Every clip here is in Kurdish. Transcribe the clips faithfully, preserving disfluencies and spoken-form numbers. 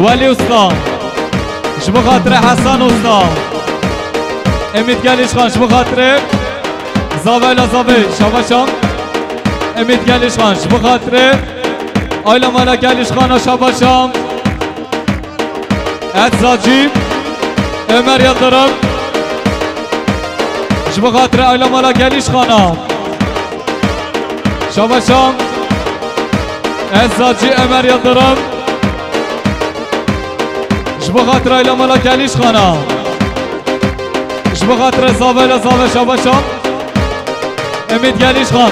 Welî Usta, ji bo xatirê Hesen Usta. Emîd Gelîşxan, ji bo xatirê Zave la Zave, şabaşa. Emîd Gelîşxan, ji bo xatirê Ayla Mala Gelîşxana, şabaşa. Etzacî, Ömer Yıldırım. Ji bo xatirê Ayla Mala Gelîşxana. Şabaşa. Etzacî, Ömer Yıldırım. Ji bo xatirê Ayla Mala Gelîşxana. Ji bo xatirê Zave la Zave, şabaşa. Emîd Gelîşxan.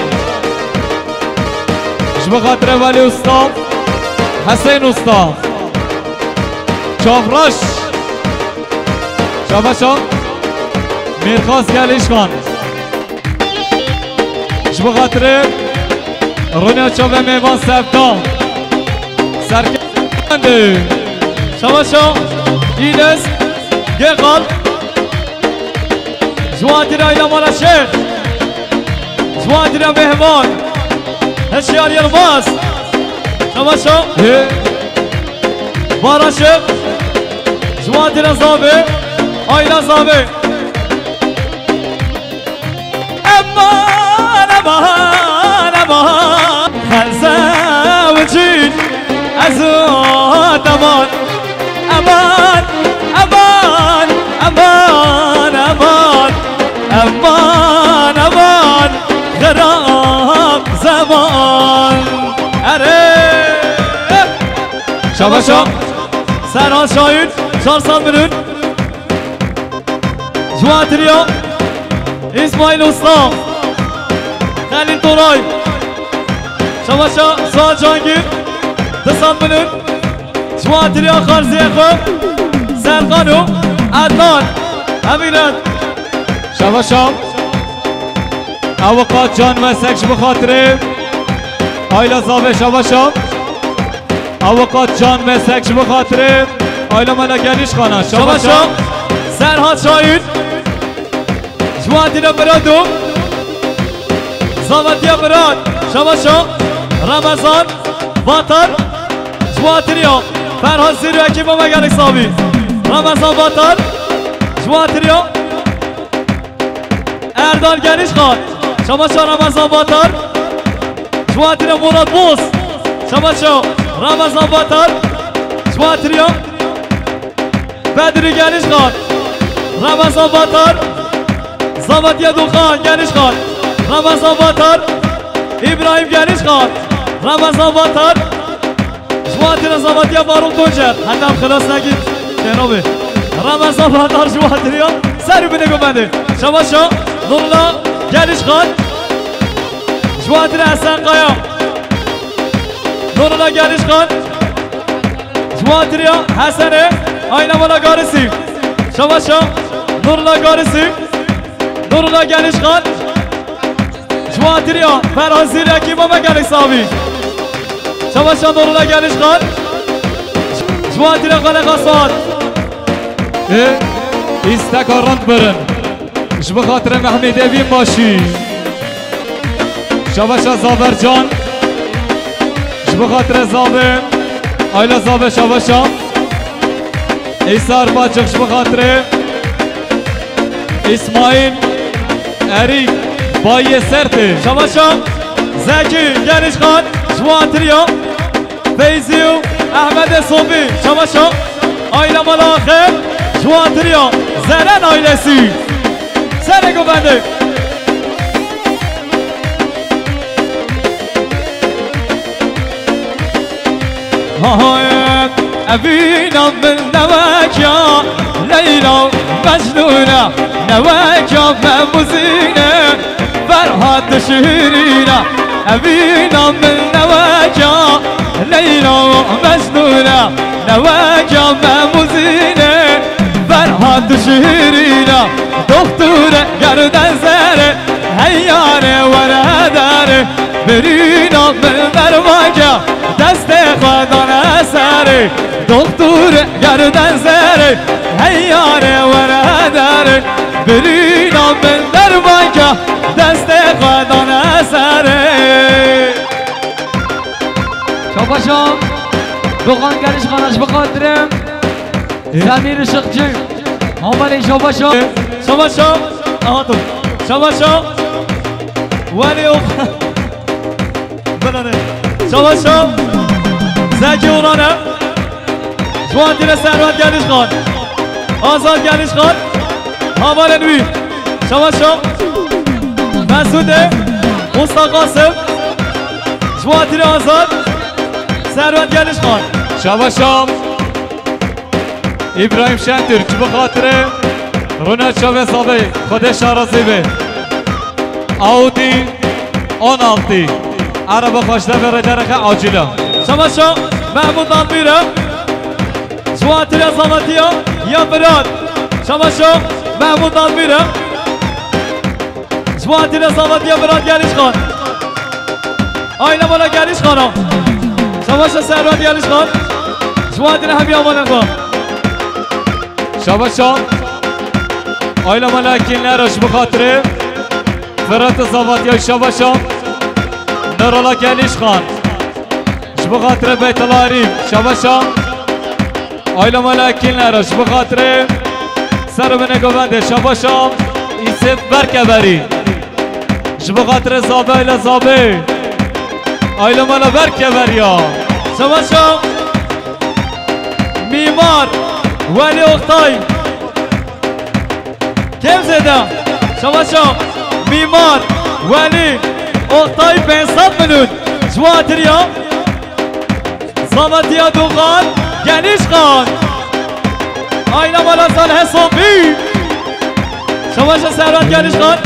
Ji bo xatirê Welî Usta, Hüseyin Usta. Çavreş. Şabaşa. Mêrxas Gelîşxan. Ji bo xatirê Ronya Çavê Mêvan Sevda. Serkefendê. Şabaşa. Îles Geqal. Ji bo xatirê Ayla Mala Şêx. Ji bo xatirê Mehman. Hişyar Yılmaz. Şabaşa. He. Baraşık. Ji bo xatirê Zave. Ayla Zave. Eman, eman, eman. Her zewcîn ez û deman. Eman, eman, eman, eman. Eman, eman, xerab zeman. Erê! Şabaşa. Serhan Şahin, çar sed milyon. Ji bo xatirê ya Îsmaîl Usta, Xelîl Toray, şabaşa Suat Cangîr, du sed milyon. Ji bo xatirê ya xarziyê xwe, Serkan û Ednan, Emînet. Şabaşa. Awiqat Can Mesek ji bo xatirê Ayla Zave, şabaşa. Awiqat Can Mesek ji bo xatirê Ayla Mala Gelîşxana, şabaşa. Şabaşa. Serhat Şahin. Ji bo xatirê Mirado. Zavetiya Mirad. Şabaşa. Ramazan Batar. Ji bo xatirê ya Ferhat Zîrwekî, mama gelek savî. Ramazan Batar. Ji bo xatirê ya Erdal Gelîşxan. Şabaşa Ramazan Batar. Ji bo xatirê Murat Boz. Şabaşa Ramazan Batar. Ji bo xatirê ya Bedri Gelîşxan. Ramazan Batar. Zavetiya Doxan Gelîşxan. Ramazan Batar. İbrahim Gelîşxan. Ramazan Batar. Ji bo xatirê zavetiya Faruk Tuncer. Heta em xilas nekî. Şêno bê. Ramazan Batar ji bo xatirê ya. Ser û binê gumendê. Şabaşa. Nurla Gelîşxan. Ji bo xatirê Hesen Kaya. Nurla Gelîşxan. Ji bo xatirê ya Hesenê. Ayna Mala Garisî. Şabaşa. Nurla Garisî. Nurla Gelîşxan. Ji bo xatirê ya Ferhan Zîrekî, mama gelek savî. Şabaşa Nurla Gelîşxan. Ji bo xatirê Xalê Xasan. Ê, îsteka rind birin. Ji bo xatirê Mehmêdê Bînbaşî. Şabaşa Zavercan. Ji bo xatirê Zavê. Ayla Zavê, şabaşa. Îsa Arpaçik ji bo xatirê Îsmaîl Erî, Bayê Sertê. Şabaşa Zekî Gelîşxan ji bo xatirê ya Feyzî û Ehmedê Sobî. Şabaşa Ayla Mala Axir ji bo xatirê ya Zeren ailesî. Serê guvendê. Hayt, evîna min newek ya Leyla û Mecnûn e, newek ya Memûzîn e, Ferhat Şirîn e. Evîna min newek ya Leyla û Mecnûn e, newek ya Memûzîn e, Ferhat Şirîn e. Doxtûr e gerden zere, hey yare were dere. Birîna min dermake, destê xwe dane serê. Doxtûr gerden zerê, hey yare were derê. Birîna min dermake, destê xwe dane serê. Şabaşa. Doxan Gelişxana ji bi xatirê Semîr Işıkçı. Havalê şabaşa. Şabaşa. Aha tu. Şabaşa. Welê o. Belane. Şabaşa. Zeki Orane. Ji wan tîne Serwet Gelişxan. Azad Gelişxan. Havalên wî. Şabaşa. Mesûdê. Usta Qasim. Ji wan tîne Azad. Serwet Gelişxan. Şabaşa. Îbrahîm Şentürk, ji bi xatirê rûna çavê Zavê, Xwedê şarazî be. Audi on altı. Araba xweş de ve rêdereke acîl e. Şabaşa Mehmûd Dalmîr e. Ji wan tîne zavetiya ya Firat. Şabaşa Mehmûd Dalmîr e. Ji wan tîne zavetiya Firat Gelişxan. Aile mala Gelişxan a. Şabaşa Serwet Gelişxan. Ji wan tîne hemiya mala xwe. Şabaşa. Aile mala Kînlera ji bi xatirê Firat zavetiya şabaşa. Nurala Gelişxan. Ji bi xatirê Beytullah Arîf. Şabaşa. Aile mala Kînlera ji bi xatirê ser û binê govendê şabaşa Îsêf Berkeverî. Ji bi xatirê Zabe aile Zabe. Aile mala Berkeveriya. Şabaşa Mîmar Welî Oktay. Kêm zêde. Şabaşa Mîmar Welî Oktay pênc sed milyon. Ji wan tîne zavetiya Doxan Gelişxan. Aile mala Salih Sofî. Şabaşa Serwet Gelişxan.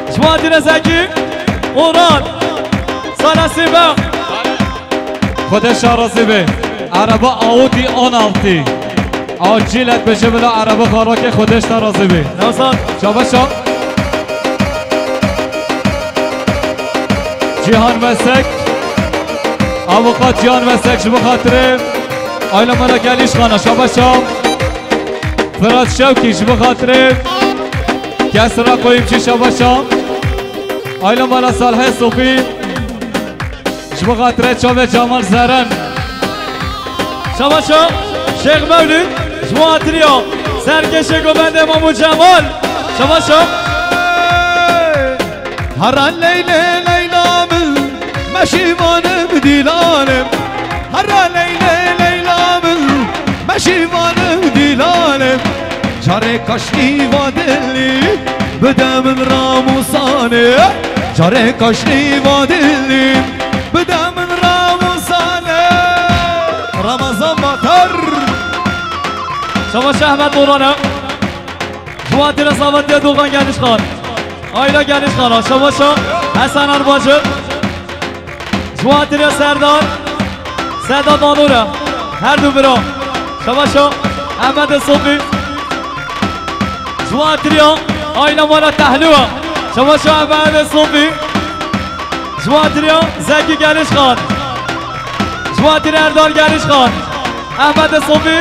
Ji wan tîne Zekî Oran. Salih Sîbek. Xwedê şarazî be. Araba Audi on altı. Acîl et bêje bila araba xwe rake Xwedê ji te razî be. Newsan. Şabaşa. Cîhan Mesek. Avukat Cîhan Mesek ji bi xatirê aile mala Gelîşxana. Şabaşa. Firat Şewkî ji bi xatirê Kesra Qoyumçî. Şabaşa. Aile mala Salihê Sofî. Ji bo xatirê çavê Cemal Zeren. Şabaşa Şêx Mewlid, ji bo xatiriya serkêşê govendê Mamo Cemal. Şabaşa. Hera Leylê Leyla min, meşîvanim dîlanim. Hera Leylê Leyla min, meşîvanim dîlanim. Carê kaşnî va dilî, bide min ramûsanê. Carê kaşnî va dilî, bide min ramûsanê. Ramazan Batar. Şabaşa Ehmed Orana. Ji bo xatira zavetiya Doxan Genişxan. Ayla Genişxana. Şabaşa Hesen Arbacı. Ji bo xatira Serdar. Serdar Danûre. Her du bira. Şabaşa Ehmedê Sofî. Ji bo xatira Ayna Mala Tehlû. Şabaşa Ehmedê Sofî. Ji bo xatira Zekî Genişxan. Ji bo xatira Erdal Genişxan. Ehmedê Sofî.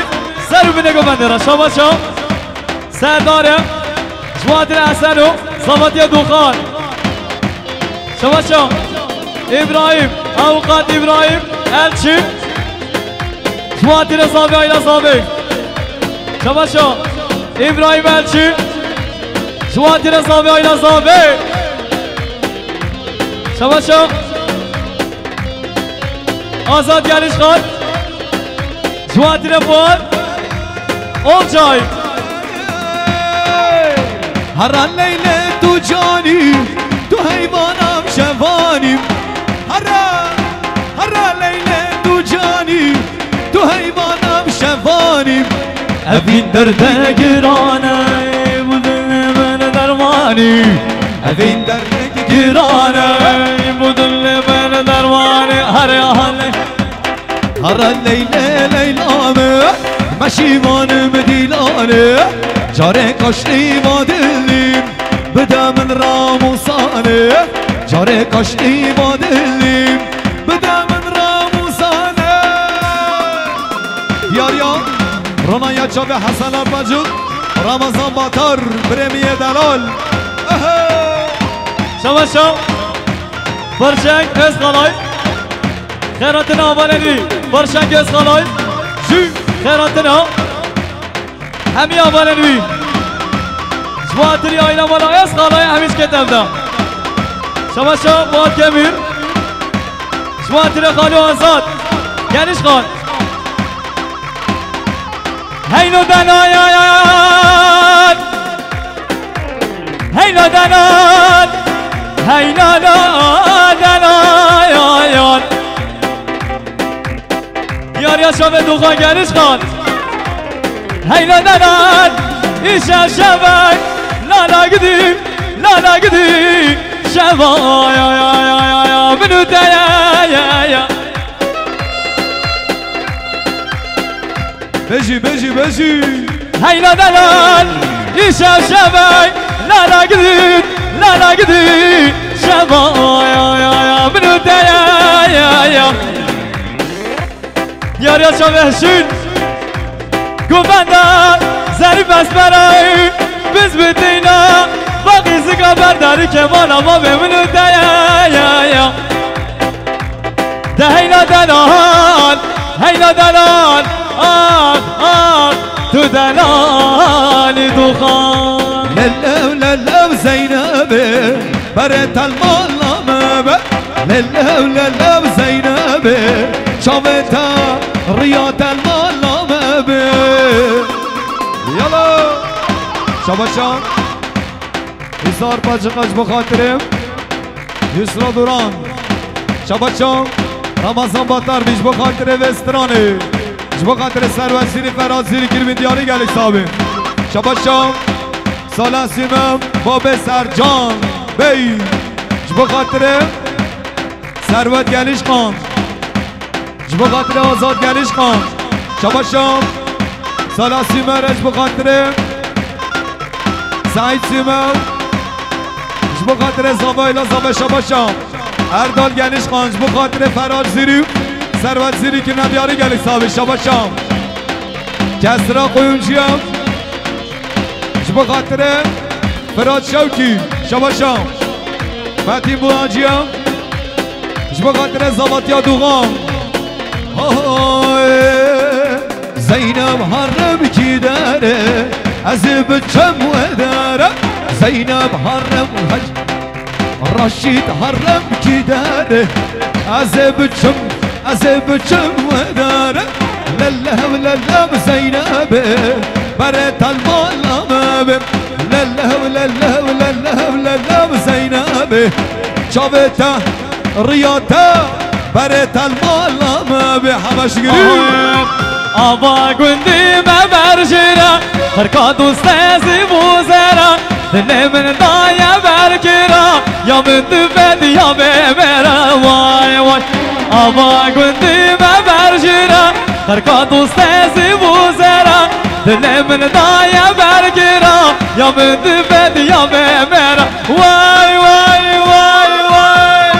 Ser û binê govendê re. Şabaşa. Serdar e. Ji bo xatira Hesen û zavetiya Doxan. Şabaşa. Îbrahîm. Avukat Îbrahîm Elçî. Ji bo xatira Zavê Ayla Zavê. Şabaşa. Îbrahîm Elçî. Ji bo xatira Zavê Ayla Zavê. Şabaşa. Azad Genişxan. Ji bo xatira Fuat Olcay. Hera Leylê tu canî, tu heyvanam şevanî. Hera, hera Leylê tu canî, tu heyvanam şevanî. Evîn derde girane, bu dilê min dermanî. Evîn derde girane, bu dilê min dermanî. Hera Leylê. Hera Leylê Leyla me, meşîvanim dîlanê. Carê kaşnî va dilî, bide min ramûsanê. Carê kaşnî va dilî, bide min ramûsanê. Diyariya, ronaya çavê Hesen Arpacû, Ramazan Batar, Brêmiyê Delal. Ehe! Şabaşa, Berşeng Özkalay. Xêratina avalên wî. Barşa Gez Xalay, jû xêratina hemî avanên wî. Ji bo hatirî aîna mala Gez Xalay hemî ji kê tevda. Şabaşa Fuat Kemîr. Ji bo hatirê Xalo Azad. Geliş Xan. Heyno dena ya ya. Heyna denan, heyna denan, yar yaşa ve duha geliş kan. Heyna denan, işe şevek, lala gidi, lala gidi, şeva ya ya ya ya ya, binu te ya ya ya. Bejî, bejî, bejî. Heyna delal, îşev şevay, lala gidî, lala gidî. Şeva, ya, ya, ya, min û te ya, ya, ya. Yar yaşa vehşîn. Guvenda, zerî besmeray, biz bitîna. Baqî zika berdarî kemala ma be min û te ya, ya, ya. De heyna delal, heyna delal, ah, ah, tu delalî duxan. Lelew, lelew Zeynebê, berê telmala me be. Lelew, lelew Zeynebê, çavê te riya telmala me be. Yala. Şabaşa. Hizar paçiqa ji bo xatirê. Yusra Duran. Şabaşa Ramazan Batar bî ji bo xatirê vê stranê. Ji bo xatirê Serwezîrî Ferhat Zîrî kiribîn diyarî gelek sabî. Şabaşa Sala Sîmem Babê Sercan Bey. Ji bo xatirê Serwet Gelîşkan. Ji bo xatirê Azad Gelîşkan. Şabaşa Sala Sîmer, ji bo xatirê Saîd Sîmer. Ji bo xatirê Zavayla Zave şabaşa. Erdal Gelîşkan, ji bo xatirê Ferhat Zîrî, Serwet Zîrî kirine diyarî gelek sabî şabaşa. Kesra Qoyunciya. Ji bo xatirê Firat Şewkî, şabaşa. Metîn Boyanciya. Ji bo xatirê Zavatiya Duxan. Hay, Zeynep harem kî dere, ez ê biçem we dere. Zeynep harem hac. Raşîd harem kî dere, ez ê biçim, ez ê biçim we dere. Lellev, lellev Zeynebê, berê telmala me be. Lellev, lellev, lellev, lellev Zeynebê, çavê te, riya te, berê telmala me be. Heme şigirî. Ava gundî me berjêra, xirka dostê zî bû zera. Dilê min daye berkira, ya min tu vediya bê me re. Way, way. Ava gundî me berjîra, xirka dostê zî bû zera. Dilê min daye berkira, ya min tu vediya bê me re. Way, way, way, way.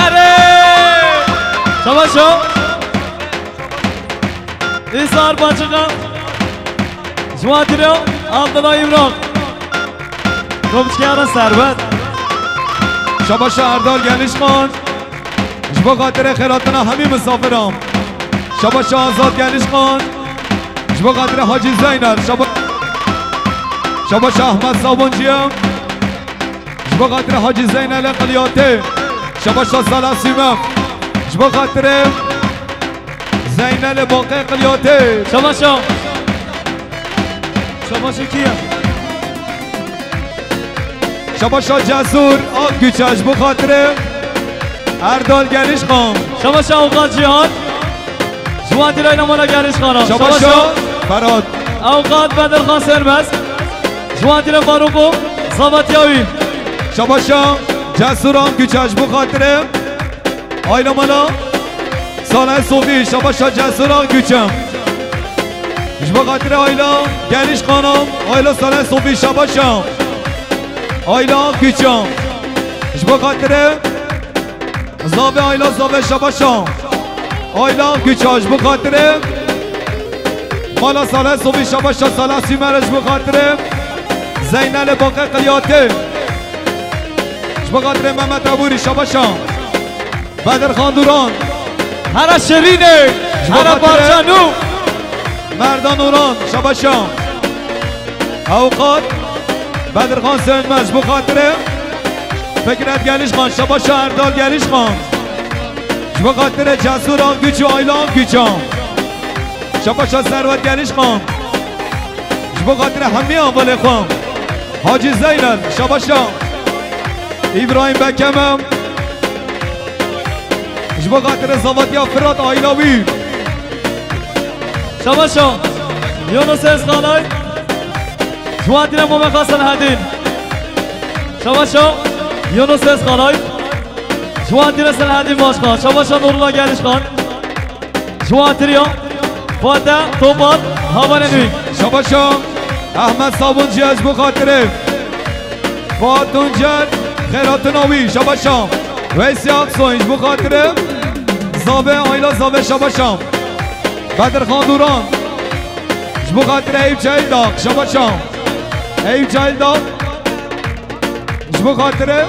Erê! Şabaşo. Îsar Paçika. Ji wan tîne Abdullah Îmran. Komçiyaran Serwet. Şabaşa Erdal Gelişkan. Ji bo xatirê xêratina hemî misafiran. Şabaşa Azad Gelişkan. Ji bo xatirê Hacî Zeynel. Şaba-, Şabaşa Ahmet Sabunciye. Ji bo xatirê Hacî Zeynelê Qilyatê. Şabaşa Sala Sîmem. Ji bo xatirê Zeynelê Baqê Qilyatê. Şabaşa. Şabaşa kî ye? Şabaşa Cesûr Akgüçe ji bo xatirê Erdal Gelişkan. Şabaşa Avukat Cihan. Ji wan tîrayna mala Gelişkana. Şabaşa Ferhat. Avukat Bedirxan Sermez. Ji wan tîre Farûko Zavatiyawî. Şabaşa Cesûr Akgüçe ji bo xatirê Ayla mala Salih Sofî, şabaşa Cesûr Akgüçe. Ji bo xatirê Ayla Gelişkana, Ayla Salih Sofî, şabaşa. Ayla Akgüçe. Ji bo xatirê Zave Ayla Zave, şabaşa. Ayla Akgüçe, ji bo xatirê mala Salih Sofî, şabaşa Salih Sîmer, ji bo xatirê Zeynelê Baqê Qilyatê. Ji bo xatirê Mehmet Ebûrî, şabaşa. Bedirxan Duran. Here şirînê, here parça nû. Merdan Oran, şabaşa. Avukat Bedirxan Sönmez, ji bo xatirê Fikret Gelişxan, şabaşa Erdal Gelişxan. Ji bo xatirê Cesur Akgüç û Ayla Akgüçan. Şabaşa Servet Gelişxan. Ji bo xatirê hemî hevalê xwe. Hacî Zeynel, şabaşa. Îbrahîm Bekeme. Ji bo xatirê Zavatiya Firat Aylawî. Şabaşa. Yunus Eskalay. Ji bo xatirê Momexa Selhedîn. Şabaşa. Yunus Eskalay. Ji bo xatirê Selhedîn Başkan. Şabaşa Nurullah Gelişkan. Ji bo xatiriya Fate Topal, havanê nû. Şabaşa Ehmed Sabunci, ji bo xatirê Fuat Tuncer, xêratina wî, şabaşa. Weysî Aksoy, ji bo xatirê Zavê, Ayla Zavê, şabaşa. Bedirxan Duran, ji bo xatirê Eyüp Cahildağ, şabaşa. Eyüp Cahildağ, ji bo xatirê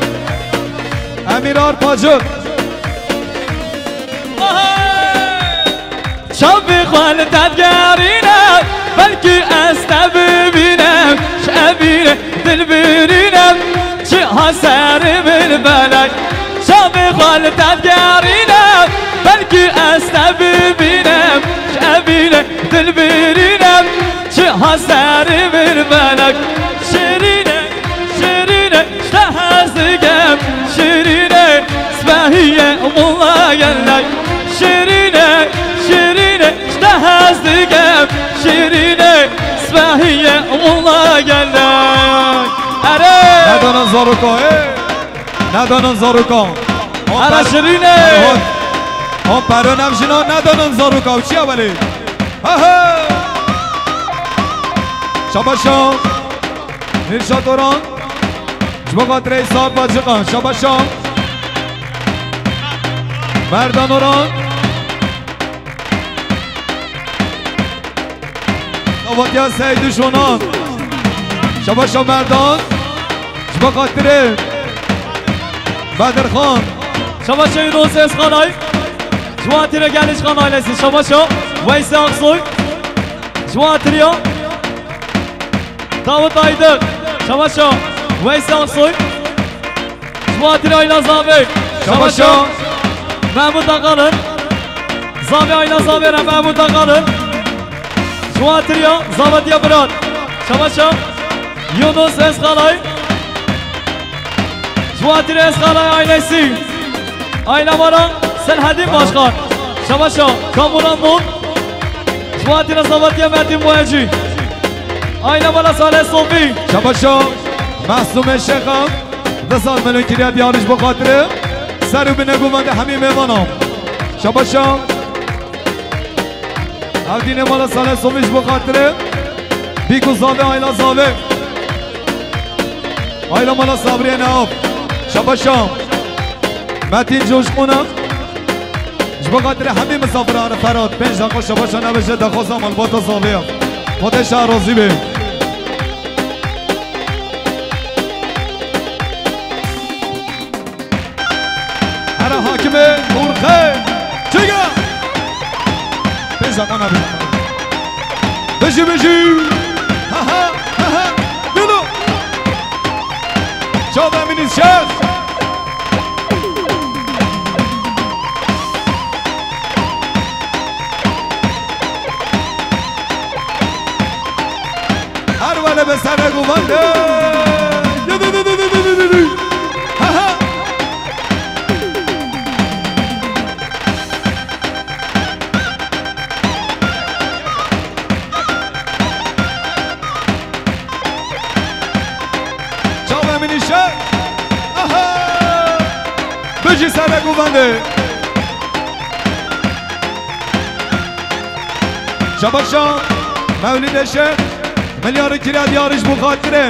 Emîr Arpacı. Çavê xwe li te digerîne, belkî ez te bibînim, ji evînê dilbirînim, çi ha serê min belek. Çavê xwe li te digerîne, belkî ez te bibînim, ji evînê dilbirînim, çi ha serê min belek. Şirîne, şirîne, ji te hez dikem, şirîne, spehîye mula gelek. Şirîne, şirîne, ji te hez dikem, şirîne, spehîye mula gelek. Erê! Nedanin zaroka, ê! Nedanin zaroka. Erê şirîne! Hon pero nev jina nedanin zaroka. Û çiya welê? Ha ha! Şabaşa! Nîrşat Oran. Ji bo xatirê Îsa Bacika, şabaşa. Merdan Oran. Davetiya Seydu Şonan. Şabaşa Merdan. Ji bo xatirê Bedirxan. Şabaşa Yunus Eskalay. Ji bo xatirê Gelişxan ailesi. Şabaşa Weyse Aksoy. Ji bo xatiriya Davut Aydın. Şabaşa Weyse Aksoy. Ji bo xatirê Ayla Zavê. Şabaşa. Şabaşa. Mehmut Akalın. Zavê Ayla Zavê re Mehmut Akalın. Ji bo xatiriya Zavetiya Birat. Şabaşa. Yunus Eskalay. Ji bo xatirê Eskalay ailesi. Aile mala Selhedîn Başkan. Şabaşa. Kamura Mum. Ji bo xatirê Zavetiya Metin Boyacı. Aile mala Salih Sofi. Şabaşa. Masumê Şexa. Du sed milyon kiriye diyar ji bo xatirê ser û binê govendê hemî mêvanan. Şabaşa. Ev dînê mala Salih Sofi ji bo xatirê Bîk û Zavê, Ayla Zavê. Ayla mala Sabriye Neaf. Şabaşa. Metin Coşkuna. Ji bo xatirê hemî misafiran Ferhat, pênc deqa şabaşa nebe ji daxwaza malbata Zavê ye. Xwedê şa razî be. Here hakimê Urxe. Çiga. Pênc deqa nebe. Bijî, bijî. Ha ha, ha ha. Dilo. Çav Emînî şer. Her wele be sere govende. Ha ha. Çav Emînî şer. Aha! Bijî sere govendê. Şabaşa Mewlîdê Şêx, milyarê kiriye diyar ji bo xatirê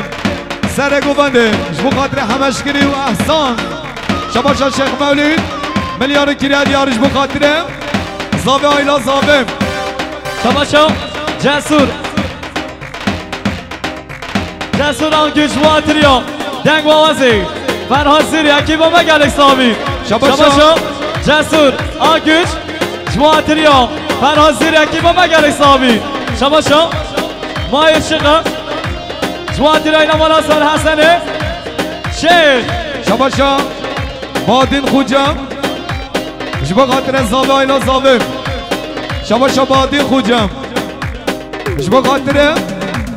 sere govendê, ji bo xatirê Hemeşkirî û Ehsan. Şabaşa Şêx Mewlîd, milyarê kiriye diyar ji bo xatirê Zavê Ayla Zavê. Şabaşa Cesur. Cesur Akgüç, ji bo xatiriya deng û awazê Ferhat Zîryakî, bo me gelek savî. Şabaşa. Şabaşa Cesur Akgüç, Ji wan tiriya Ferhad Zîrekî bime gelek sabî. Şabaşa. Mayê şixe. Ji wan tiriya Înaman Hasan Hesenê. Şêx. Şabaşa. Badîn Xucem. Ji bo xatirê Zavê Ayla Zavê. Şabaşa Badîn Xucem. Ji bo xatirê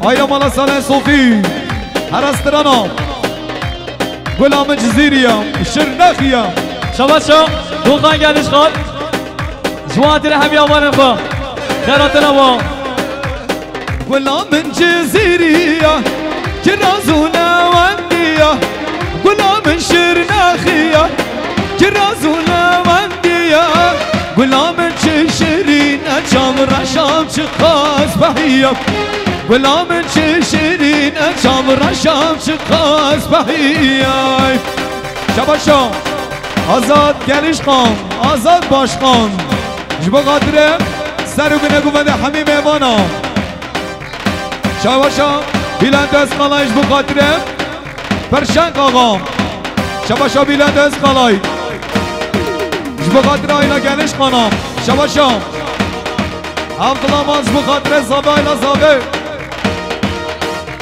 Ayla Mala Saleh Sofî. Hera strana. Gula min Cizîrî ye, Şirnexî ye. Şabaşa, Doxan Gelişxan. Ji wan tire hemiya vanê xwe. Xêratina wan. Gula min Cizîrî ye, kiraz û newendî ye. Gula min Şirnexî ye, kiraz û newendî ye. Gula min çi şirîn e, çav reşam çi qas behî ye. Gula min çi şirîn e, çav reşam çi qas behî ye. Şabaşa. Azad Gelişxan, Azad Başkan. Ji bo xatirê ser û binê guvendê hemî mêvana. Şabaşa Bülent Özkalay ji bo xatirê Pirşeng Axa. Şabaşa Bülent Özkalay. Ji bo xatirê Ayla Gelişxana. Şabaşa. Evdilaman ji bo xatirê Zavê Ayla Zavê.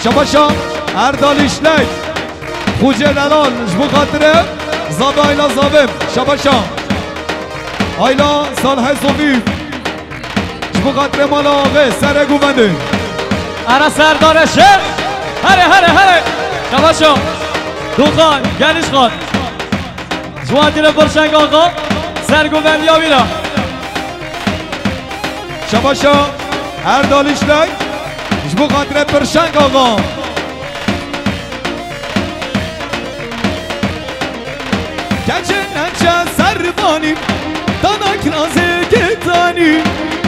Şabaşa Erdal İşlek. Xucê Delal ji bo xatirê Zavê Ayla Zavê. Şabaşa. Ayla Salih Sofî. Ji bo xatirê mala axê serê guvendê. Ara serdare şer. Here, here, here. Şabaşa. Doxan, Gelişxan. Ji wan tire Pirşeng Axa. Ser guvendiya wî re. Şabaşa Erdal İşlek. Ji bo xatirê Pirşeng Axa. Keçê neçe servanî, dana kirazê gitanî.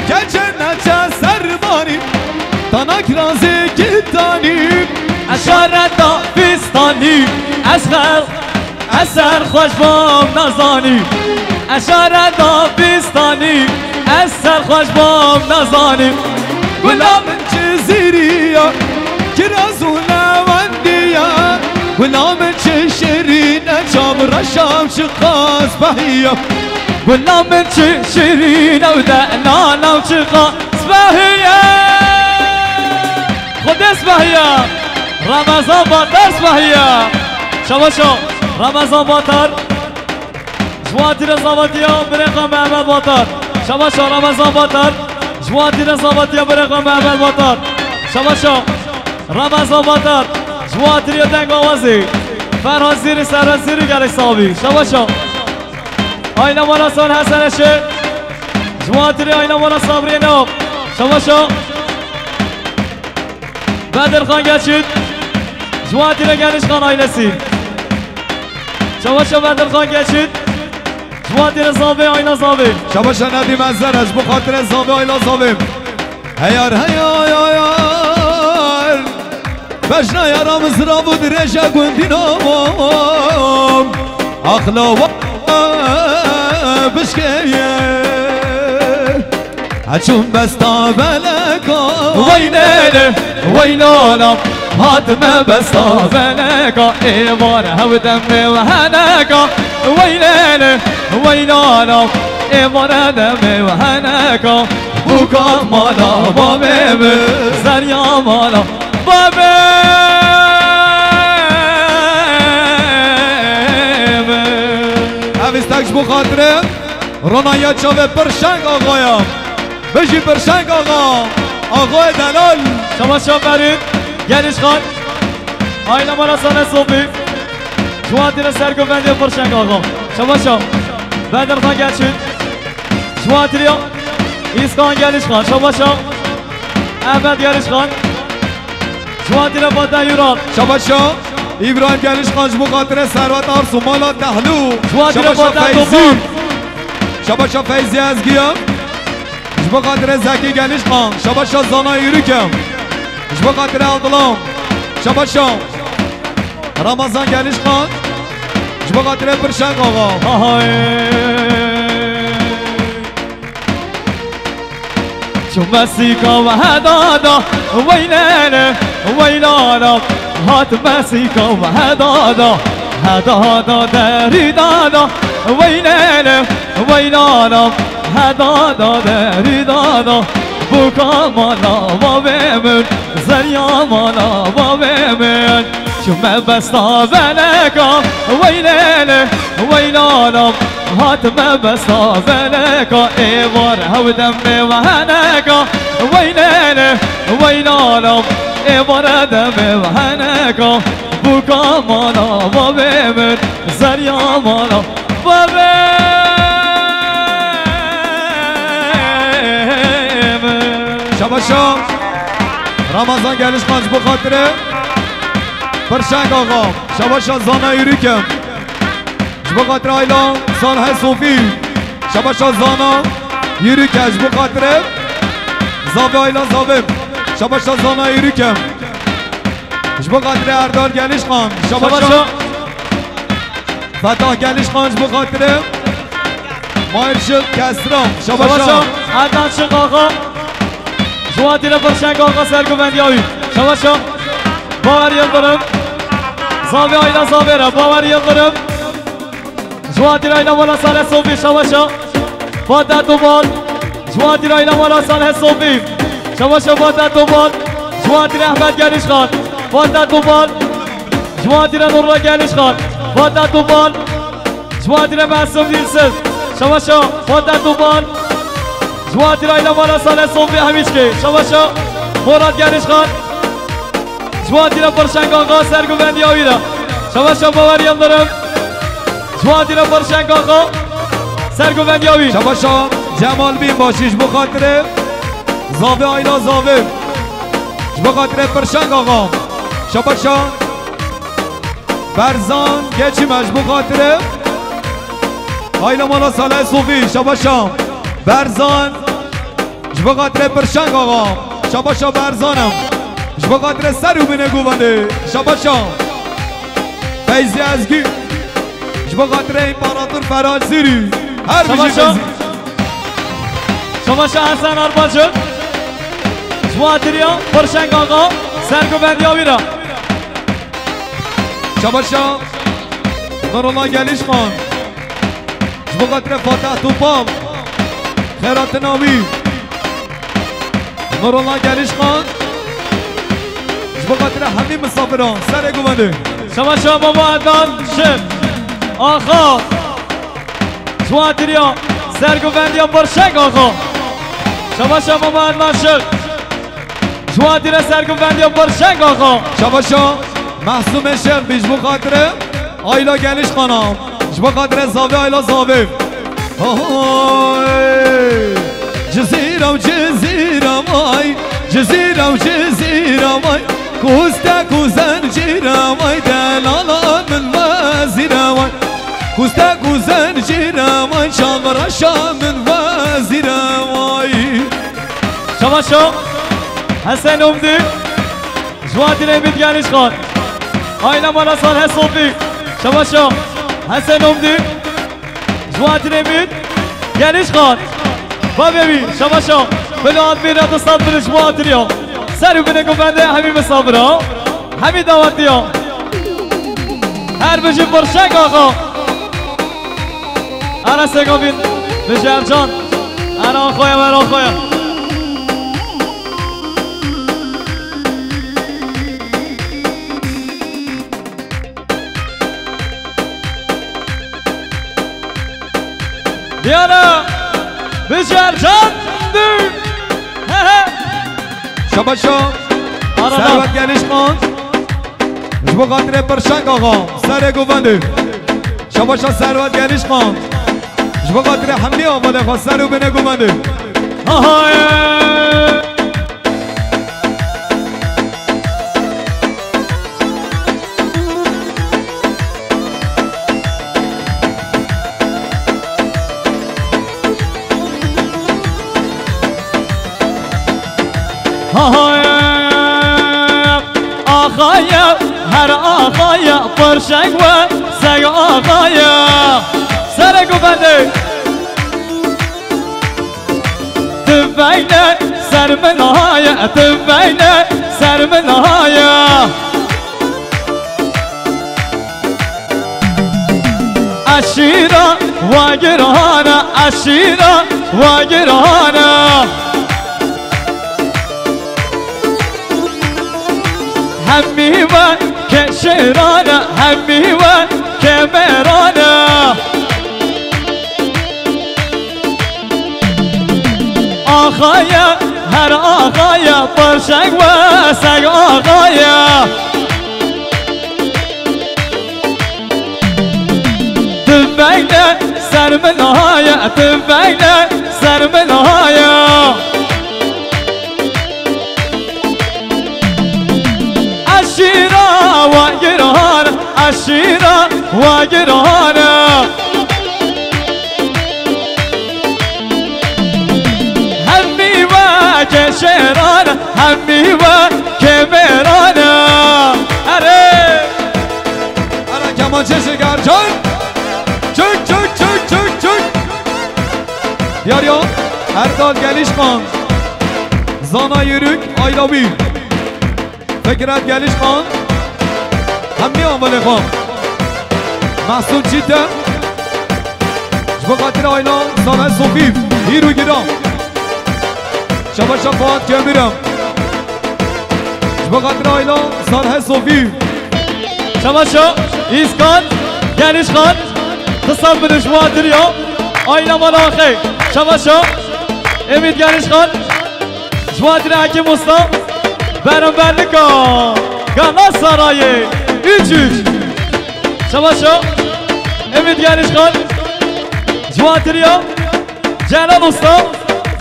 Keçê neçe servanî, dana kirazê gitanî. Eşareta fistanî, ez xel Ez serxweş bam nazanî, ez şare dabistanî, ez serxweş bam nazanî. Gula min Cizîrî ya, kiraz û newendî ya. Gula min çi şirîn e, çav reşam çi qas behî ya. Gula min çi şirîn e û delala çi qas behî ya. Xwedê sibehî ya. Remezan Batar sibehî ya. Şabaşo, Remezan Batar. Ji wan tîre zavetiya birêxa Mehmet Batar. Şabaşo, Remezan Batar. Ji wan tîre zavetiya birêxa Mehmet Batar. Şabaşo, Remezan Batar. Ji wan tîre deng awazî. Ferhat Zîrî, Serhat Zîrî gelek sabî. Şabaşo. Ayna Mala San Hesen Eşê. Ji wan tîre Ayna Mala Sabrî Nab. Şabaşo. Bedirxan Geçit. Ji wan tîre Genişxan ailesi. Şabaşo Bedirxan Geçit. Ji wan tîre Zavê, Ayna Zavê. Şabaşo Nedîm Ezer, ji bo xatirê Zavê, Ayna Zavê. Heyar, heyar, heyar. Bejna yara mizrav û dirêje gundî namam. Axla wa bişkeye. Heçûm besta beleka. Weylele, weylala, hatime besta beleka. Êvar hewdemê we heneka. Weylele, weylala, êvar demê we heneka. Bûka mala bavê min, zerya mala bavê min. Ev istek ji bo xatirê Ronaya çavê Pirşeng Axaya. Bijî Pirşeng Axa. Axayê delal. Şabaşo Ferîd Genişxan. Ayna Mala Sane Sofî. Ji wan tîre serguvendê Pirşeng Axa. Şabaşo. Bedirxan Geçit. Ji wan tîre ya. Îskan Genişxan. Şabaşo. Ehmed Genişxan. Ji wan tîre Fateh Yuran. Şabaşo. Îbrahîm Genişxan ji bo xatirê Serwet Arsu Mala Tehlû. Ji wan tîre Fateh Feyzî. Dokan. Şabaşo Feyzî Ezgiya. Ji bo xatirê Zekî Genişxan. Şabaşo Zana Yürüke. Ji bo xatirê Abdullah. Şabaşo Ramazan Genişxan. Ji bo xatirê Pirşeng Axa. Ahay. Çûme sîka we hedada, weylele, weylala, hatime sîka we hedada. Heda da derî dada, weylele, weylala. Heda da derî dada, bûka mala bavê min, zerya mala bavê min. Çime besta veleka, weylele, weylala. Hatime besta veleka, êvar hewdem bê veheneka, weylele, weylala. Êvar demê veheneka, bûka mala bavê min, zerya mala bavê min. Şabaşa Ramazan Gelişkan ji bo xatirê Pirşeng Axa. Şabaşa Zana Yürükem. Ji bo xatirê Ayla Salih Sofî. Şabaşa Zana Yürüke ji bo xatirê Zavê Ayla Zavê. Şabaşa Zana Yürüke. Ji bo xatirê Erdal Gelişkan. Şabaşa. Şabaşa. Fetah Gelişkan ji bo xatirê Mahir Şık Kesra. Şabaşa. Şabaşa. Erdal Şık Axa. Ji bo xatirê Pirşeng Axa serguvendiya wî. Şabaşa. Bawer Yıldırım. Zavê Ayla Zavê re. Bawer Yıldırım. Ji bo xatirê Ayla Mala Salih Sofî. Şabaşa. Fatih Topal. Ji bo xatirê Ayla Mala Salih Sofî. Şabaşa Fatih Topal. Ji bo xatirê Ehmed Gelişkan. Fatih Topal. Ji bo xatirê Nurla Gelişkan. Fatih Topal. Ji bo xatirê Mesum Dilsiz. Şabaşa Fatih Topal. Ji bo xatirê Ayla Mala Salih Sofî Hemîçkê. Şabaşa Murat Gelişkan. Ji bo xatirê Pirşeng Axa serguvendiya wî re. Şabaşa Bawer Yıldırım. Ji bo xatirê Pirşeng Axa serguvendiya wî. Şabaşa Cemal Binbaşî ji bo xatirê Zavê Ayla Zavê. Ji bo xatirê Pirşeng Axa. Şabaşa Berzan Geçime ji bo xatirê Ayla Mala Salih Sofî. Şabaşa Berzan. Ji bo xatirê Pirşeng Axa. Şabaşa Berzan e. Ji bo xatirê ser û binê govendê. Şabaşa Feyzî Ezgî. Ji bo xatirê Împarator Ferhad Zîrî. Her bijî. Şabaşa. Feyzî. Şabaşa Hesen Arpacı. Ji bo xatiriya Pirşeng Axa serguvendiya wî re. Şabaşa Nurullah Gelişkan. Ji bo xatirê Fatih Topal. Xêratina wî. Nurullah Gelişkan. Ji bo xatirê hemî misafiran serê govendê. Şabaşa Mama Adnan Şir. Axa. Ji bo xatiriya serguvendiya Pirşeng Axa. Şabaşa Mama Adnan Şir. Ji bo xatirê serguvendiya Pirşeng Axa. Şabaşa Mehsûmê Şêx bî ji bo xatirê Ayla Gelişkan a. Ji bo xatirê Zavê Ayla Zavê. Hay! Cizîra û Cizîra vay, Cizîra û Cizîra vay. Kûstek û zencîra vay, delala min vezîra vay. Kûstek û zencîra vay, çavreşa min vezîra vay. Şabaşa Hesen Umdî. Ji bo xatirê Ümit Gelişkan. Ayla Mala Salih Sofî. Şabaşa Hesen Umdî. Ji bo xatirê Ümit Gelişkan. Bavê wî. Şabaşa. Bila Admîra du sed bin ji bo xatiriya. Ser û binê govendê hemî misafira. Hemî dawetiya. Her bijî Pirşeng Axa. Ara sêga bîn. Bijî Ercan. Ara xwe ye, ara xwe ye. Diyana, Bijer Can Dün. He he. Şabaşa. Arada. Servet Gelişkan. Ji bo xatirê Pirşeng Axa, serê govendê. Şabaşa Servet Gelişkan. Ji bo xatirê hemî avalê xwe ser û binê govendê. Ahaye. Ahaye, axaye, her axaye, Pirşeng we seg axaye. Serê govendê. Tifeyle ser min haye, tifeyle ser min haye. Eşîra wa girana, eşîra wa girana. Hemî we keşêrana, hemî we kemerana. Axaya, her axaya, parşeng we seg axaya. Tüfeğine ser min haya, tüfeğine ser min haya. Eşîra wa girana, eşîra wa girana. Hemî we keşêrana, hemî we kemerana. Erê! Ana kemançe şekercan. Çök, çök, çök, çök, çök. Diyar ya, Erdal Gelişkan. Zana Yürük, I love you. Fikret Gelişkan. Hemî amelê xwe. Mahsun Çîte. Ji bo xatirê aîla Salih Sofî. Hîr û giran. Şabaşa Fuat Kemirem. Ji bo xatirê aîla Salih Sofî. Şabaşa Îskan Gelişkan. Qisam bidin ji bo xatirê ya. Aîla Malaxê. Şabaşa Emîd Gelişkan. Ji bo xatirê Hekîm Usta, beramberlika Galatasarayê üç üç. Şabaşa Emîd Gelişkan. Ji bo xatirê ya Celal Usta,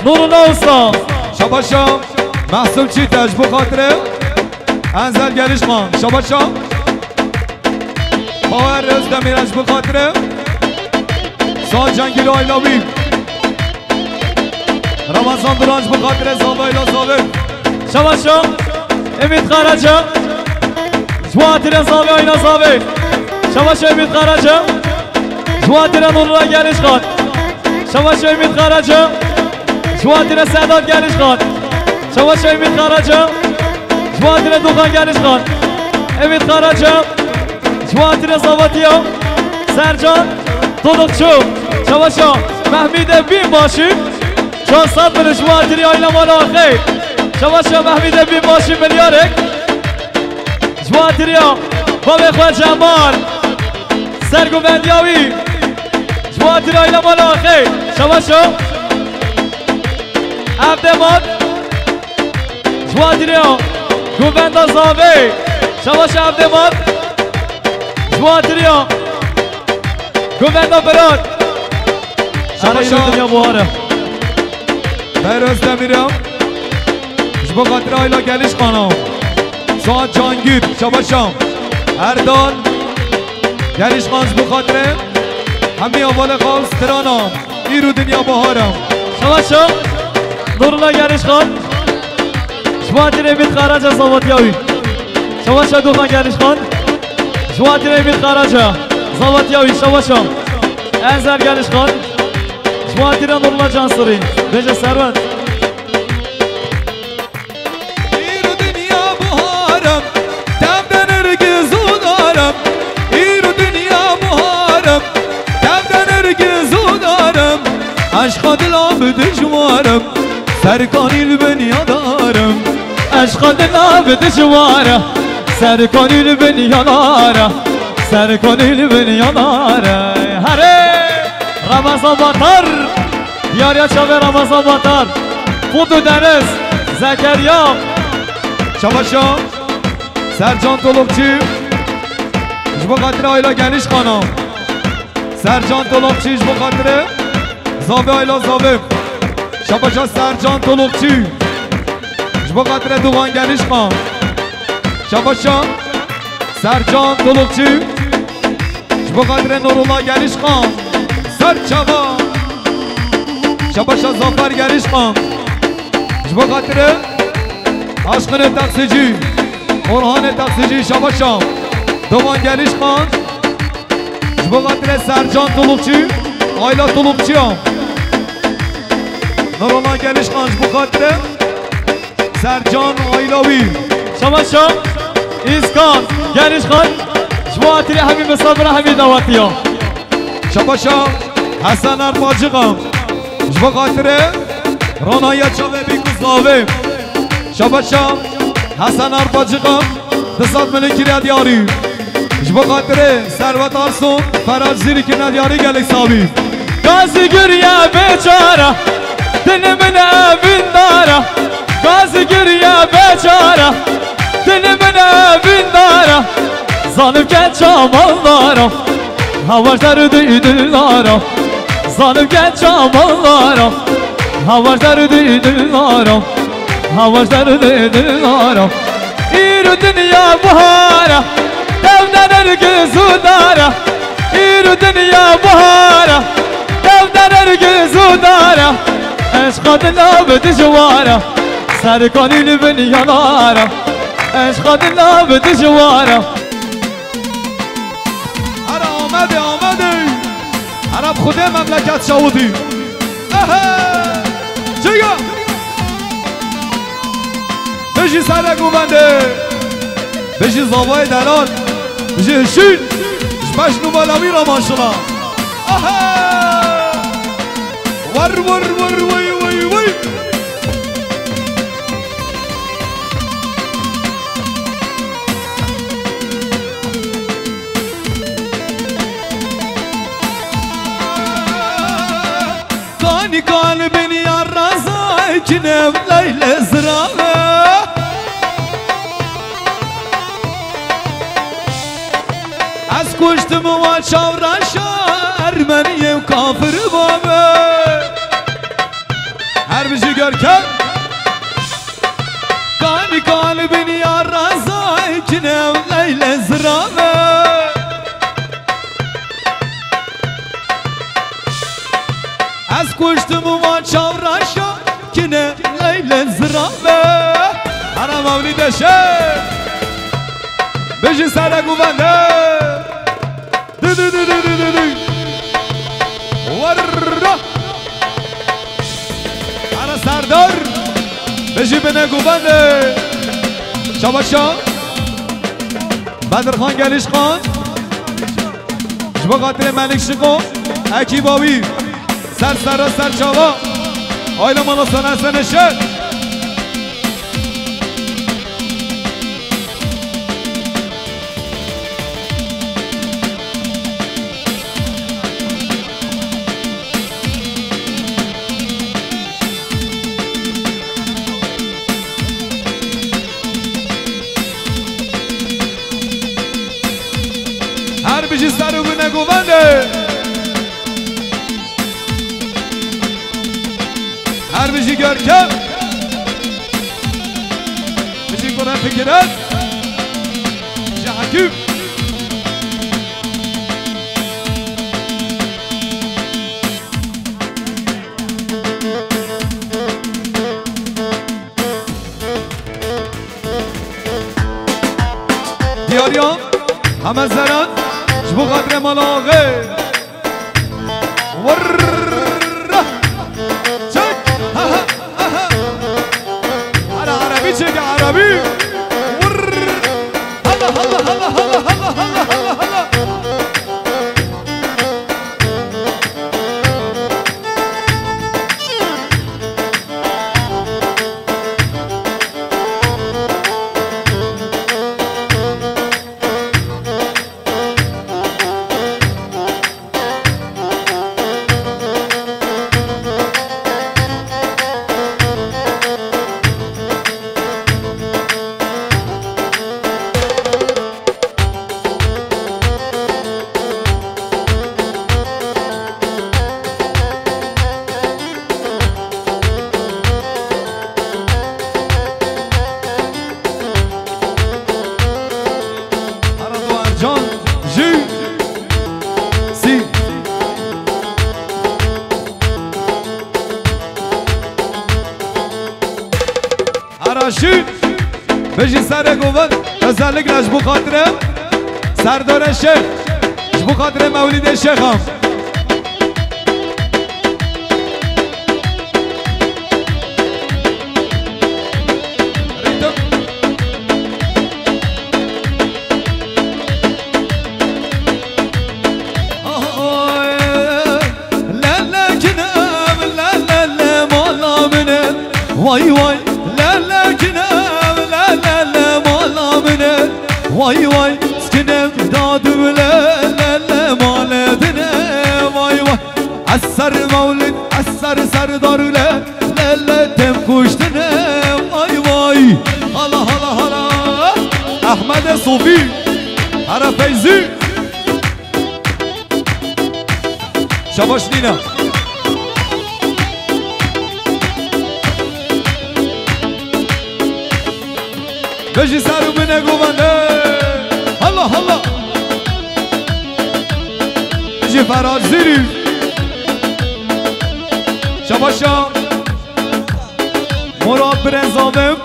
Nurullah Usta. Şabaşa Mahsun Çîte ji bo xatirê Enzel Gelişkan. Şabaşa Bawer Özdemir ji bo xatirê Suat Cengîl, I love you. Ramazan Duran ji bo xatirê Zavê, I love Zavê. Şabaşa Emîd Karaca. Ji bo xatirê Zavê, I love Zavê. Şabaşa Emîd Karaca. Ji bo xatirê Nurullah Gelişkan. Şabaşa Emîd Karaca. Ji bo xatirê Sedat Gelişkan. Şabaşa Emîd Karaca. Ji bo xatirê Duxan Gelişkan. Emîd Karaca. Ji bo xatirê Zavatiya. Sercan Tolukçu. Şabaşa Mehmîdê Binbaşî. Çar sed bin ji bo xatirê aîla Malaxê. Şabaşa Mehmîdê Binbaşî milyarek. Ji bo xatirê bavê xwe Cemal. Sergovendiya wî. Ji bo xatirê aîla Malaxê. Şabaşa Evdemat. Ji bo xatirê govenda Zavê. Şabaşa Evdemat. Ji bo xatirê govenda Berat. Şabaşa. Erê, dinya buhara. Beroz Demirel. Ji bo xatirê aîla Gelişkana. Suat Cangir, şabaşa. Erdal Gelişkan ji bo xatirê hemî hevalê xwe strana. Îro dinya bahar e. Şabaşa Nurullah Gelişkan. Ji bo xatirê Emîd Karaca zavatiya wî. Şabaşa Duxan Gelişkan. Ji bo xatirê Emîd Karaca zavatiya wî. Şabaşa Enzel Gelişkan. Ji bo xatirê Nurullah Cansirî. Bêje serwet. Îro dinya buhar e, tev de nergiz û dar e. Îro dinya buhar e, tev de nergiz û dar e. Eşqa dila bi dijwar e, serkanî li bin ya dar e. Eşqa dila bi dijwar e, serkanî li bin ya dar e. Serkanî li bin ya dar e. Herê Ramazan Batar. Diyariya çavê Ramazan Batar. Fût û Deniz, Zekeriya. Şabaşa Sercan Tolokçu. Ji bo xatirê aîla Gelişkana. Sercan Tolokçu ji bo xatirê Zavê aîla Zavê. Şabaşa Sercan Tolokçu. Ji bo xatirê Duxan Gelişkan. Şabaşa Sercan Tolokçu. Ji bo xatirê Nurullah Gelişkan. Ser çava. Şabaşa Zafer Gelişkan. Ji bo xatirê Aşkınê Taksicî. Orhanê Taksicî, şabaşa. Doman Gelişkan. Ji bo xatirê Sercan Tulukçu. Aîla Tulukçu ya. Nurullah Gelişkan ji bo xatirê Sercan aîla wî. Şabaşa Îskan Gelişkan. Ji bo xatirê hemî misafira hemî dawetiya. Şabaşa Hesen Arpacık'a. Ji bo xatirê Ronaya çavê bî ku zavê. Şabaşa Hesen Arpacık'a. Du sed milî kiriye diyarî. Ji bo xatirê Servet Arson, Ferhat Zîrî kirine diyarî gelek sabî. Gazî giriye bêçare, dilê min evîndare. Gazî giriye bêçare, dilê min evîndare. Zalim keça maldara, hewaş derdî dilara. Zalim keça maldara, hewaş derdî dilara. Hewaş derdî dilara. Îro dinya bihara, dev de nergiz û dara. Îro dinya bihara, dev de nergiz û dara. Eşqa dila bi dijwara, serkanî li bin yalara. Eşqa dila bi dijwara. Here Amedê, Amedê. Here bi Xwedê memleket şawitî. Ehe! Çiga! Bijî Serek û Bendê. Bijî Zavayê Delal. Bijî Hişîn. Ji beş nûmala wî re maşala. Ehe! Wer, wer, wer, wey, wey, wey. Kanî kalbin ya razay kinem leyle zirave. Ez kuştim wa çavraşa ermeniyê û kafir babe. Her bijî Görkem. Kanî kalbin ya razay kinem leyle zirave. Ez kuştim wa çavraşa kine leyle zirave. Ana Mevlîde şe. Bijî Serek û Bendê. Dü, dü, dü, dü, dü, dü, dü. Warra. Ara Serdar. Bijî Binek û Bendê. Şabaşa. Bedirxan Gelîşxan. Ji bo xatirê Melik Şiko. Ekîba wî. Ser serra ser çava. Aile mala sana sene şer. Her bijî ser û bine govende. Her bijî Görkem. Bijî Kur'an Fikiret. Bijî Hakim. Diyariya, heme zeran, ji bo xatirê mala axê. Wırr! Çek! Ha, ha, ha, ha! Hala Arabi çek, Arabi! Wırr! Hala, hala, hala! Erdoğan Can Jü Si. Araşî. Bijî Serê Govend, özellikle ji bo xatirê Serdorê Şêx, ji bo xatirê Mewlîdê Şêxan. Vay vay, lele kinem, lele le mala min e. Vay vay, skinim dadim, lele le male dine. Vay vay, eser mewlid, eser serdar le, lele tem kuştine. Vay vay, hala hala hala. Ahmet Sofi, Hara Feyzi. Şabaş nîne. Bijî ser û bine govende. Hala hala. Bijî Ferhat Zîrî. Şabaşa. Murat Birenzavim.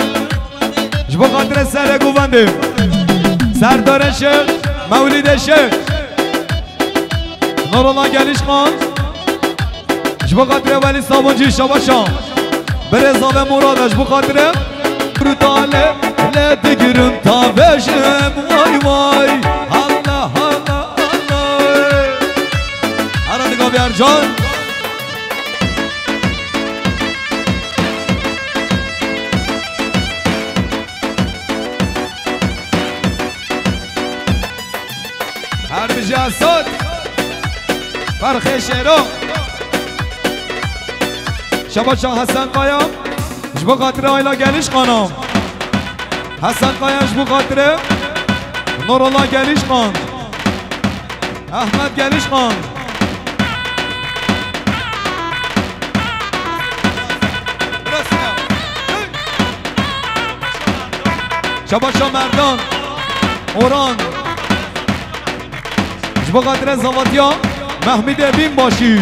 Ji bo xatirê serê govendê. Serdar Eşe, Mewlid Eşe. Norola Gelişkan. Ji bo xatirê Welî Sabuncî, şabaşa. Birêzavê Murad e ji bo xatirê. Brutale, le digirim ta vejim. Vay vay. Allah Allah Allah. Ara diga bir can. Her bijî Esad. Ferxê Şêro. Şabaşa Hesen Kaya. Ji bo xatirê Ayla Gelişkana. Hesen Kaya ji bo xatirê Nurullah Gelişkan. Ahmet Gelişkan. Şabaşa Merdan. Orhan. Ji bo xatirê Zavatiya Mehmîdê Bînbaşî.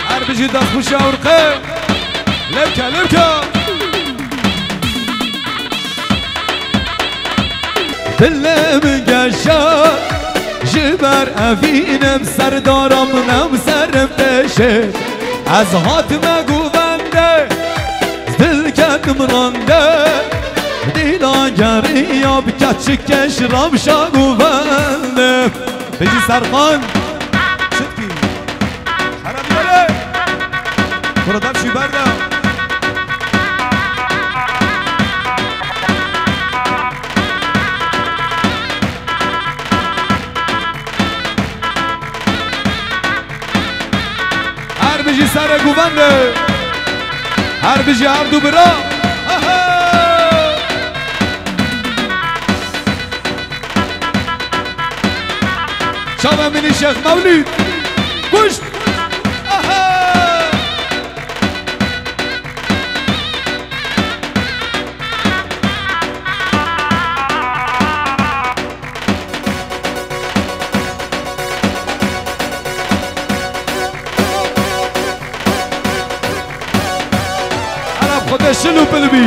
Her bijî destxweşiya Urqê. Lewke, lewke. Dilê min geşa, ji ber evînim serdara min em serim têşê. Ez hatime govende, dil ketim rande, dîla geriya bi keçikê ji rewşa govende. Bijî Serkan. Çitkî. Hera bîyere. Kuro dev şî berde. Her bijî serê govende. Her bijî her du bira. Aha! Çavê min î Şêx Mewlîd. Kuşt. Aha! Ereb xwe te şil û pil bî.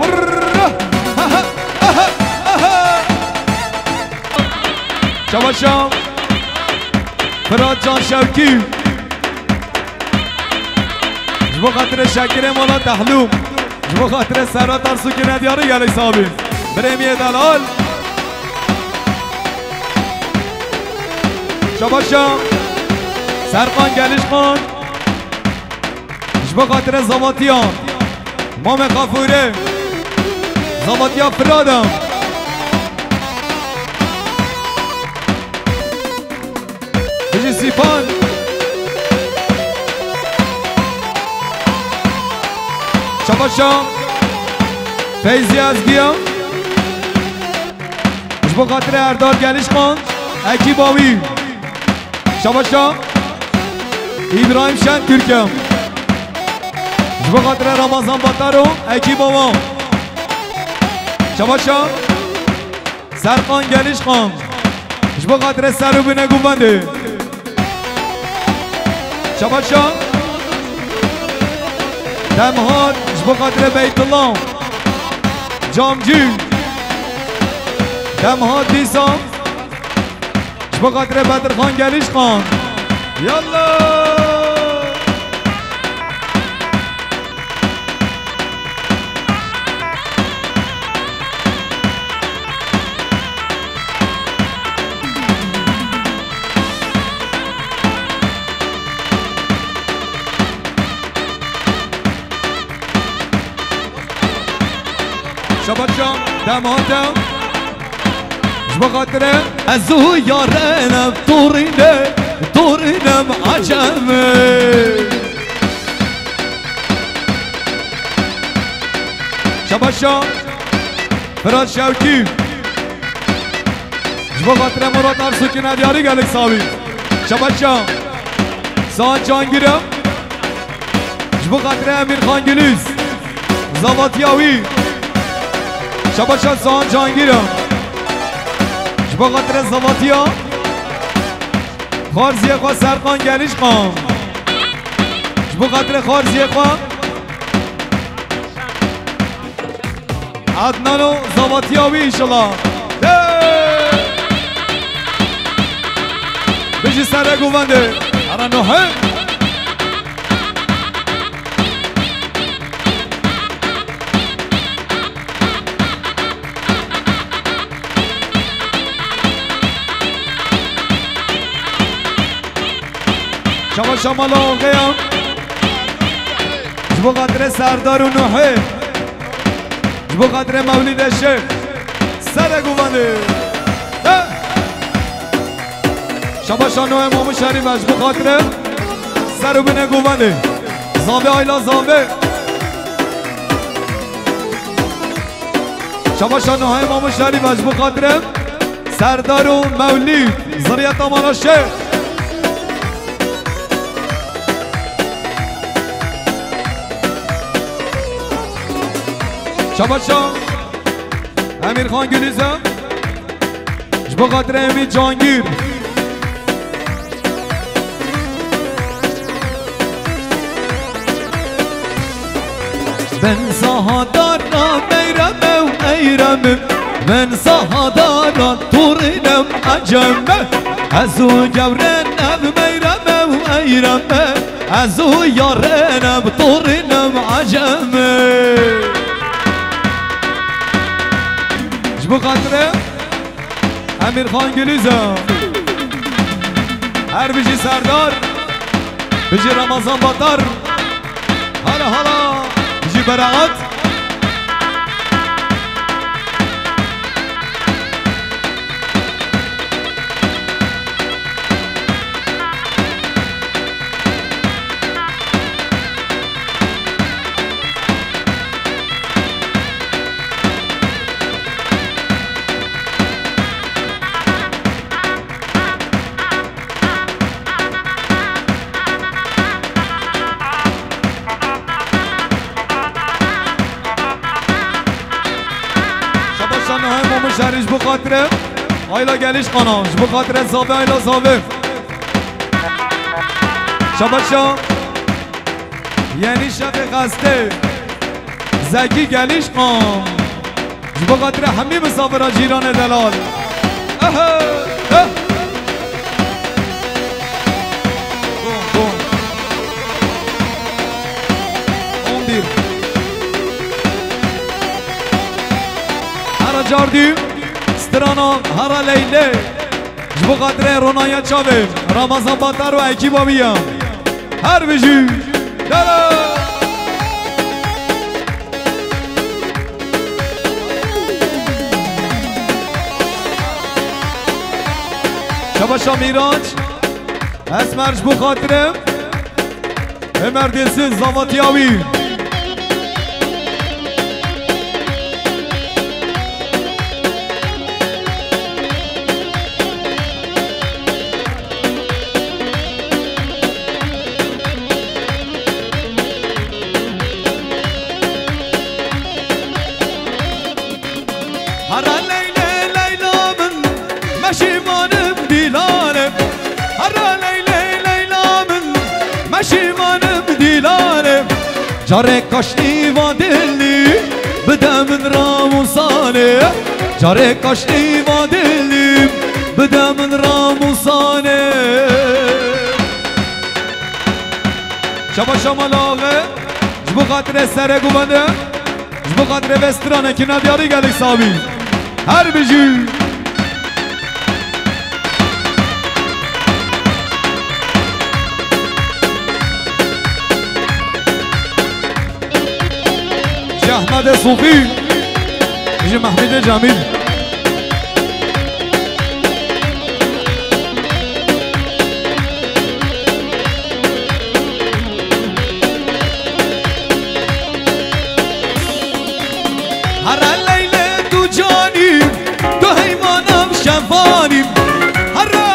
Wurr! Aha! Aha! Aha! Çabaşa Firat Can Şevkî. Ji bo xatirê Şakirê mala Tehlû. Ji bo xatirê Serhat Arsûkî ne diyarî gelek sabî. Birêmiyê delal. Şabaşa Serkan Gelişkan. Ji bo xatirê Zavatiya Mamê Xafûrê. Zavatiya Firada. Bijî Sîpan. Çabaşa Feyzî Ezgiya. Ji bo xatirê Erdal Gelişkan, ekîba wî. Şabaşa Îbrahîm Şentürk e. Ji bo xatirê Ramazan Bataro, ekîba wan. Şabaşa Serkan Gelişkan. Ji bo xatirê ser û binê govendê. Şabaşa. Dem hat ji bo xatirê Beytullah. Camcî. Dem hat dîsa. Ji bo xatirê Bedirxan Gelîşxan. Yallah! Şabaşa, dem hate. Ji bo xatirê. Ez û yarene torîne, torînem ecem. Şabaşa, Firat Şewkî. Ji bo xatirê Murat Arsukî ne diyarî gelek savî. Şabaşa, Saat Cangîra. Ji bo xatirê Emîr Xan Gulîz. Zavatiya wî. Şabaşa Saat Cangîra. Ji bo xatirê Zavatiya. Xwarziyê xwe Serkan Gelîşxan. Ji bo xatirê xwarziyê xwe. Adnano Zavatiya wî înşallah. Hey! Bijî serek û vendê. Ara Nuhê. Şabaşa mala Oxeya. Ji bo xatirê Serdar û Nuhê. Ji bo xatirê Mewlîdê Şêx. Serê guvendê. He! Şabaşa Nuhê Mamû Şerîf e ji bo xatirê ser û binê guvendê. Zavê ayla zavê. Şabaşa Nuhê Mamû Şerîf e ji bo xatirê Serdar û Mewlîd, ziriyeta Mala Şêx. Şabaşa Emîrxan Gulîze. Ji bo xatirê Emîr Cangîr. Ben sahadara meyreme û eyremim. Ben sahadara torînem eceme. Ez û gewrenem meyreme û eyreme. Ez û yarenem torînem eceme. Ji bo xatirê Emîrxan Gulîze. Her bijî Serdar, bijî Ramazan Batar. Hala hala, bijî Beraat. Şabaşa Nihayê Mamû Şerî ji bo xatirê Ayla Gelîşxana, ji bo xatirê Zavê Ayla Zavê. Şabaşa Yenî Şefê Xestê Zekî Gelîşxan. Ji bo xatirê hemî misafira cîranê delal. Ehe, eh. Bom, bom. On bir. Hera cardî, strana Hera Leylê. Ji bo xatirê Ronanya Çavê, Ramazan Batar û ekîba wî ye. Her bijî. Dere! Şabaşa Mîraç, Esmer ji bo xatirê Ömer Dilsiz, zavatiya wî. Hera Leylê Leyla min, meşîmanim Bîlalê. Hera Leylê Leyla min, Carek kaşnî va dilî, bide min ramûsanê. Carek kaşnî va dilî, bide min ramûsanê. Şabaş mala axe, ji bo xatirê serê govende, ji bo xatirê vê stranekî ne diyarî gelek sabî. Her bijî. Ji Ehmedê Soxî, ji Mehmûdê Cemîl. Here Leylê tu canî, tu heyvanem şevanî. Here,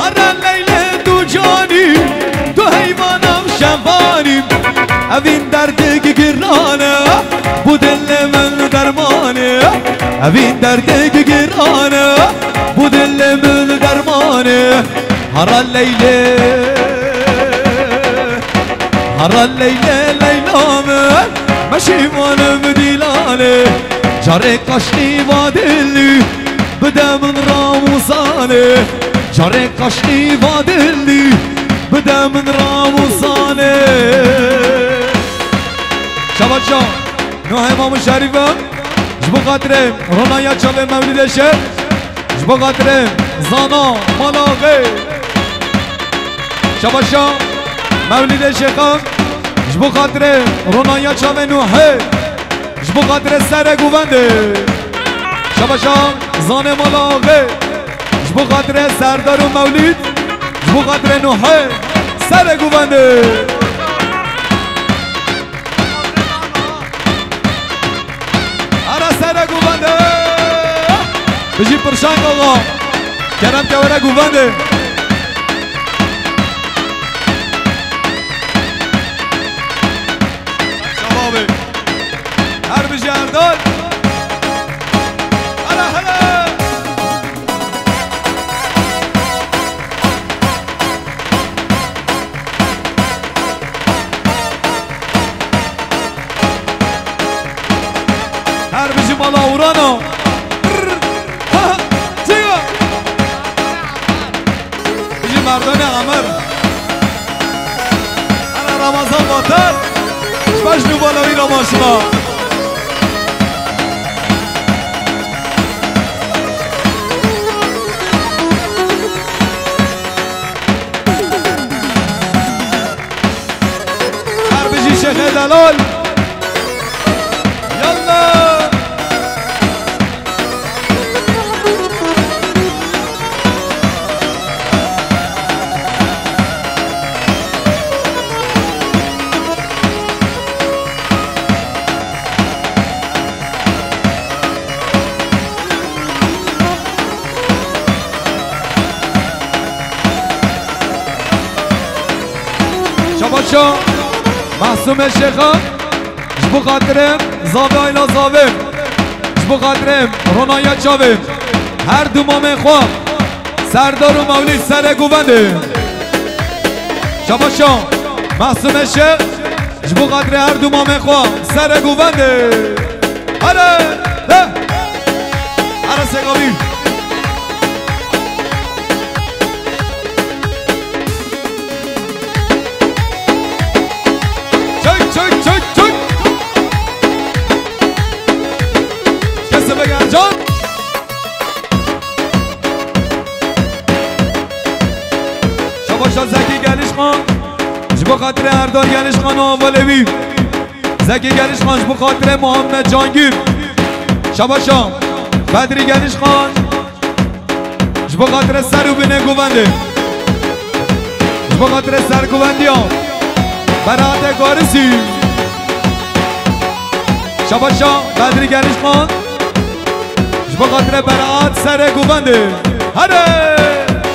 here Leylê tu canî, tu heyvanem şevanî. Evîn derdek girane, bu dilê min dermane. Evîn derdek girane, bu dilê min dermane. Here Leylê. Here Leylê Leyla min, me şîvanim dîlanê. Carê kaşnî va dilî, bide min ramûsanê. Carê kaşnî va dilî, bide min ramûsanê. Şabaş can, Nuhê Mamu Şerîf e. Ji bo xatirê Ronaya çavê Mewlîdê Şêx. Ji bo xatirê Zana Mala Axê. Şabaşa Mewlîdê Şêxan. Ji bo xatirê Ronaya çavê Nuhê. Ji bo xatirê serê govendê. Şabaşa Zanê Mala Axê. Ji bo xatirê Serdar û Mewlîd. Ji bo xatirê Nuhê. Serê govendê. Ara sere govende. Bijî Pirşang Axa. Kerem ke were govende. Şababe. Her bijî Erdal. Hele hele. Her bijî mala Urano. Brr. Ha, ha. Çiyo. Bijî Merdane Amer. Ana Ramazan Batar. Ji baş nû bala wî Ramazana. Her bijî Şêxê Delal. Yallah. Şabaşa Mahsûmê Şêxa, ji bo xatirê Zavê Ayla Zavê, ji bo xatirê Ronaya Çavê, her du mamê xwe, Serdar û Mewlîd serê govendê. Şabaşa Mahsûmê Şêx, ji bo xatirê her du mamê xwe serê govendê. Here! He! Here Sêxabî! Çek, çek, çek, çek! Kesime gel can! Şabaşa Zekî Gelişxan, ji bo xatirê Erdal Gelişxan û hevalê wî. Zekî Gelişxan ji bo xatirê Muhammed Cangîr. Şabaşa Bedrî Gelişxan, ji bo xatirê ser û binê govendê. Ji bo xatirê sergovendiya Beraatê Garisî. Şabaşa Bedrî Gelişxan. Ji bo xatirê Beraat serê govendê. Here!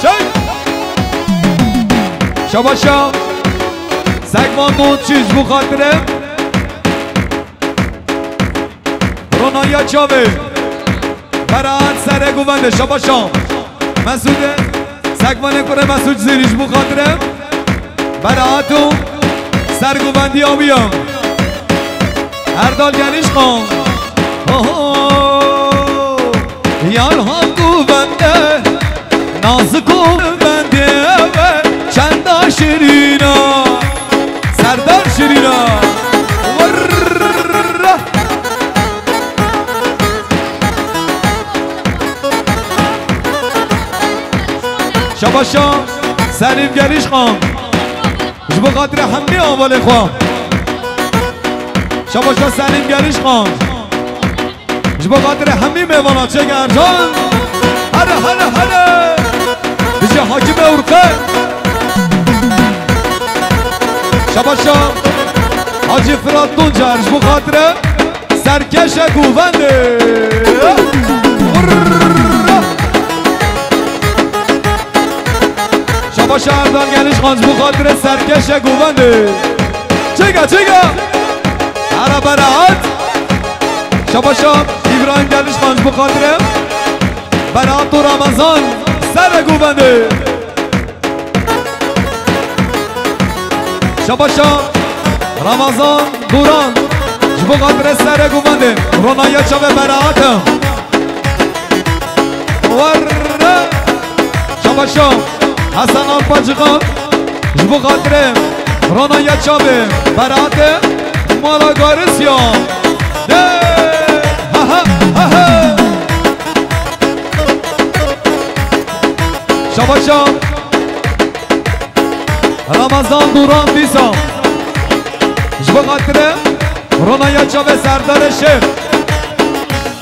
Çek! Şabaşa Segvan Donçî ji bo xatirê Ronaya Çavê. Beraat serê govendê. Şabaşa Mesûdê Segvanê kurê Mesûd Zîrî ji bo xatirê Beraat û sergovendiya wî ye. Erdal Genişkan. Oho. Yar ha govende, nazik govende ve çenda şirîna. Serdar Şirîna. Vırrrr. Şabaşa Selim Genişkan. Ji bo xatirê hemî avalê xwe. Şabaşa Selim Genişkan. Ji bo xatirê hemî mêvana çek Ercan. Here, here, here. Dije Hacî Mewrqe. Şabaşa Hacî Firat Tuncer ji bo xatirê Serkeşe Govendê. Şabaşa Erdal Genişkan ji bo xatirê Serkeşe Govendê. Çêka, çêka. Ara Berat. Şabaşa İbrahim Genişkan ji bo xatirê Berat û Ramazan Sere Govendê. Şabaşa Ramazan Duran. Ji bo xatirê Sere Govendê. Ronaya çavê Berat. Warre. Şabaşa Hasan Alpacığa. Ji bo xatirê Ronaya çavê Berat. Mala Garisya. De. Ha, ha, ha, ha. Şabaşa Ramazan Duran dîsa. Ji bo xatirê Ronaya çavê Serdarê Şêx.